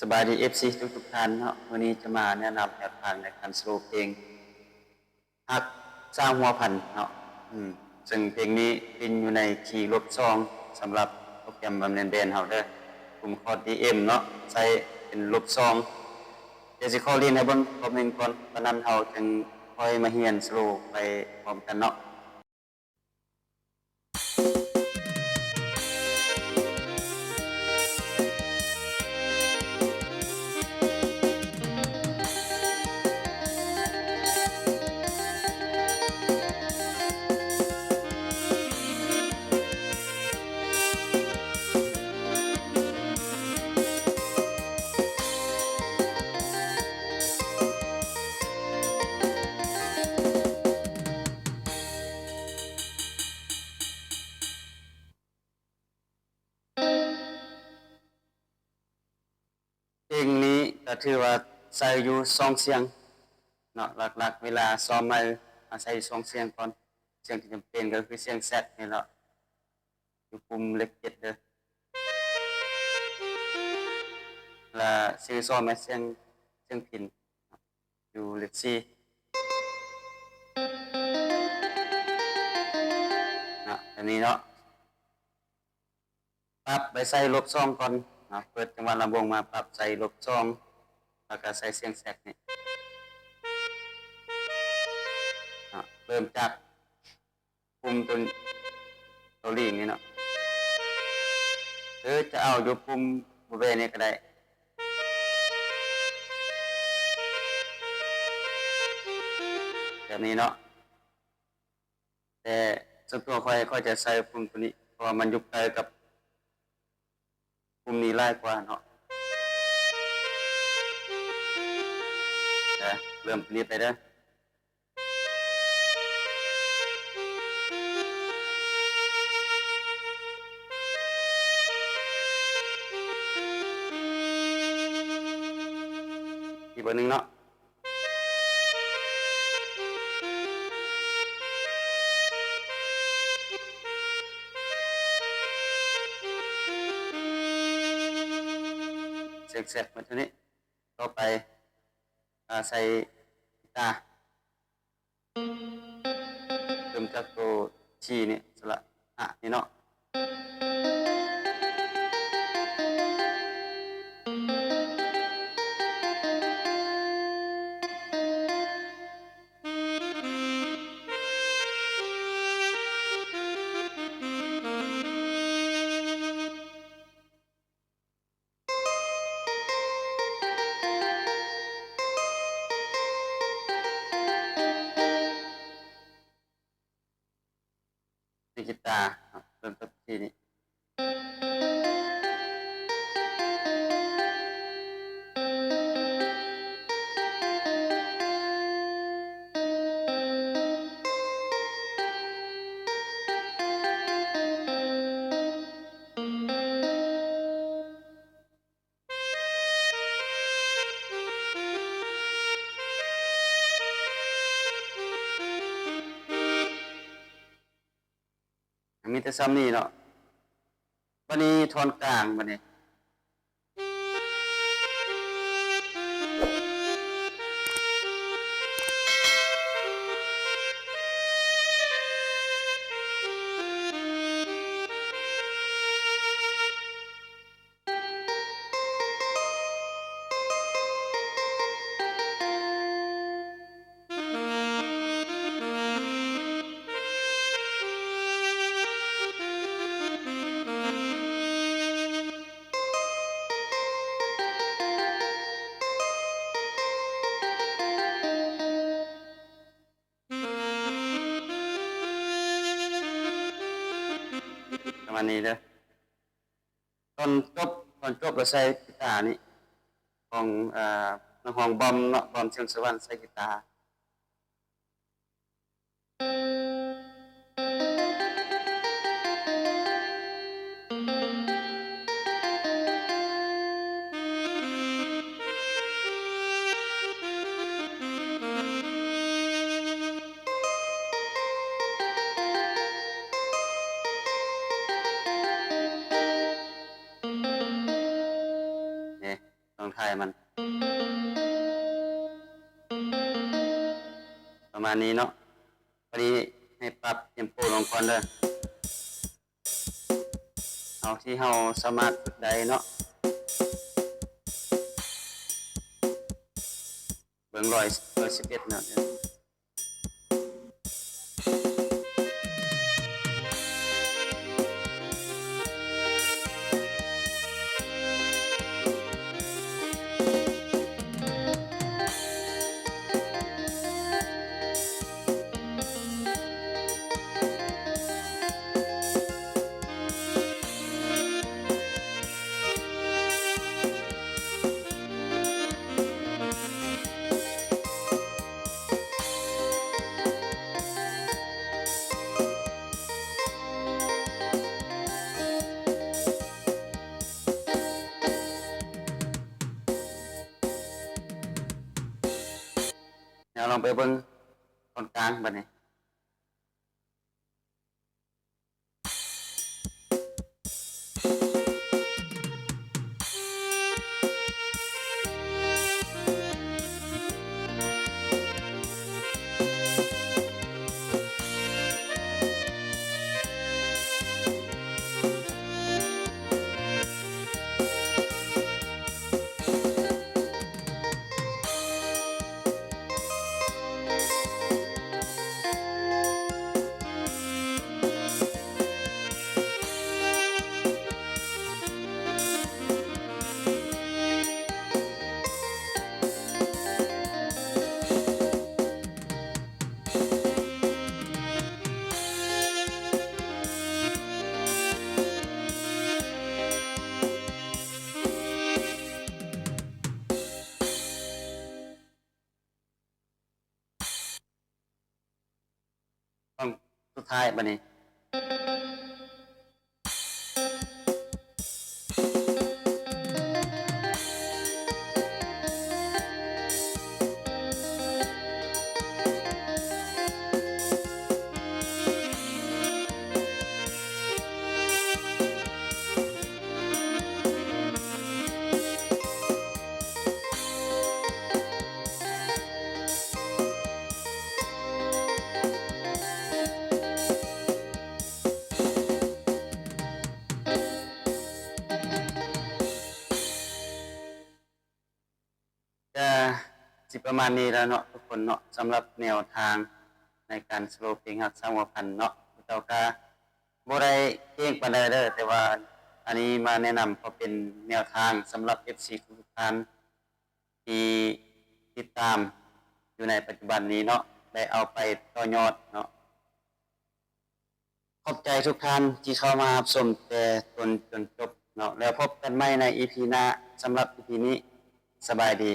ສະບາຍດີ ເອັຟຊີ ທຸກໆທ່ານເນາະ, ມື້ນີ້ຈະມາແນະນຳແນວທາງໃນການສະໂລເພງຮັກຊາວຫົວພັນເນາະ. ອືມ ເຊິ່ງເພງນີ້ຫຼິ້ນຢູ່ໃນຄີລົບສອງ ສຳລັບໂປຣແກຣມບຳເນັນແບນເຮົາເດີ, ກຸ່ມຄອດດີເອັມເນາະ ໃຊ້ເປັນລົບສອງ. ດຽວຊິຂໍຫຼິ້ນໃຫ້ເບິ່ງຮອບໜຶ່ງກ່ອນ, ປານນັ້ນເຮົາຈຶ່ງຄ່ອຍມາຮຽນສະໂລໄປພ້ອມກັນເນາະ. ເພງນີ້ກໍຖືວ່າໃຊ້ຢູ່ສອງສຽງເນາະ, ຫຼັກໆເວລາຊ້ອມໃໝ່ ອາໄສຢູ່ສອງສຽງກ່ອນ. ສຽງທີ່ຈຳເປັນກໍຄືສຽງແຊັກນີ້ແຫຼະ ຢູ່ປຸ່ມເລກເຈັດເດີ, ລະສຽງສອງແມ່ນສຽງ ສຽງພິນ ຢູ່ເລກສີ່ເນາະ, ອັນນີ້ເນາະ. ປັບໄປໃສ່ລົບສອງກ່ອນເນາະ, ເປີດຈັງຫວະລຳວົງມາປັບໃສ່ລົບສອງ ແລ້ວກໍໃສ່ສຽງແຊັກນີ້ເນາະ, ເລີ່ມຈາກປຸ່ມຕົວ ຕົວລີງນີ້ເນາະ ຫຼືຈະເອົາຢູ່ປຸ່ມບລິເວນນີ້ກໍໄດ້ ແບບນີ້ເນາະ. ແຕ່ສ່ວນຕົວຂ້ອຍ ຂ້ອຍຈະໃຊ້ປຸ່ມຕົວນີ້ ເພາະວ່າມັນຢູ່ໃກ້ກັບປຸ່ມນີ້ຫຼາຍກວ່າເນາະ. ເລີ່ມຕົວນີ້ໄປເດີ. ອີກເບີໜຶ່ງເນາະ. ສຽງແຊັກມາເທົ່ານີ້. ຕໍ່ໄປ ອາ ໃສ່ກີຕາ ເລີ່ມຈາກໂຕ G ນີ້ ສະຫຼະ ອະ ນີ້ເນາະ. ໃນກີຕາເນາະ ເລີ່ມຕົ້ນທີ່ນີ້. ມີແຕ່ຊ່ຳນີ້ເນາະ. ບາດນີ້ທ່ອນກາງ ບາດນີ້. ປະມານນີ້ເດີ. ຕອນຈົບ ຕອນຈົບລະໃສ່ກີຕານີ້ ຂອງ ເອີ ນັກຮ້ອງບອມເນາະ ບອມ ສຽງສະຫວັນ ໃສ່ກີຕາ. ນີ້ ອງທ້າຍມັນ ປະມານນີ້ເນາະ. ພໍດີໃຫ້ປັບເຕັມໂປລົງກ່ອນເດີ້ ເອົາທີ່ເຮົາສາມາດຝຶກໄດ້ເນາະ. ເບິ່ງ ຮ້ອຍ ຮ້ອຍສິບເອັດເນາະ. ດຽວລອງໄປເບິ່ງທ່ອນກາງບັດນີ້. ທ່ອນສຸດທ້າຍບັດນີ້. ກະຊິປະມານນີ້ແລ້ວເນາະທຸກຄົນເນາະ ສຳລັບແນວທາງໃນການສະໂລເພງຮັກສາຫົວພັນເນາະ. ເຈົ້າກະບໍ່ໄດ້ເກັ່ງປານໃດເດີ້ ແຕ່ວ່າອັນນີ້ມາແນະນຳເພາະເປັນແນວທາງສຳລັບເອັຟຊີທຸກໆທ່ານທີ່ຕິດຕາມຢູ່ໃນປັດຈຸບັນນີ້ເນາະ ໄດ້ເອົາໄປຕໍ່ຍອດເນາະ. ຂອບໃຈທຸກທ່ານທີ່ເຂົ້າມາຮັບຊົມແຕ່ຕົ້ນຈົນຈົບເນາະ ແລ້ວພົບກັນໃໝ່ໃນອີພີໜ້າ. ສຳລັບອີພີນີ້ ສະບາຍດີ.